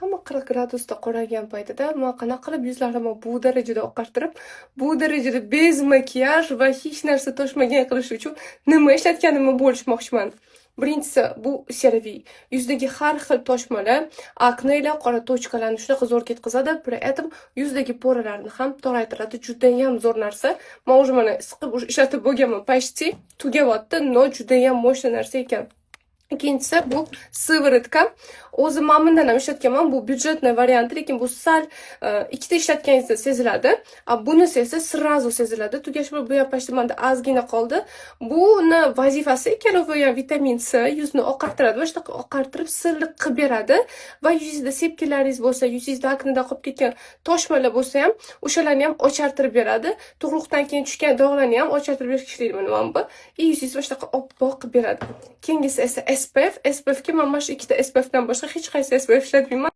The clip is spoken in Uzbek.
Hamma 40 gradusda qoraygan paytida man qanaqa qilib yuzlarimni bu darajada oqartirib, bu darajada без макияж va hech narsa toshmagan qilish uchun nima ishlatganimni bo'lishmoqchiman. Birinchisi, bu CeraVe. Yuzdagi har xil toshmalar, aknelar, qora точка larni shunaqa zo'r ketkazadi, при этом yuzdagi пора larni ham toraytiradi. Judayam zo'r narsa. Man уже mana siqib, уже ishlatib bo'lganman, почти tugayapti, но judayam мощный narsa ekan. Ikkinchisi, bu сыворотка. O'zi man bundan ham ishlatganman. Bu бюджетный varianti, lekin bu sal ikkita ishlatganingizda seziladi. A bunisi esa сразу seziladi. Tugash bu ham почти manda ozgina qoldi. Buni vazifasi, ikkalovi ham vitamin C, yuzni oqartiradi va shunaqa oqartirib, silliq qilib beradi va yuzingizda sepkillaringiz bo'lsa, yuzingizda aknedan qolib ketgan toshmalar bo'lsa ham, o'shalarni ham ochartirib beradi. Tug'ruqdan keyin tushgan dog'larni ham ochartirib berishga ishlaydi mana bu. И yuzingizni shunaqa oppoq qilib beradi. Keyingisi esa SPF. SPFga man mana shu ikkita SPFdan boshqa hech qaysi SPF ishlatmayman.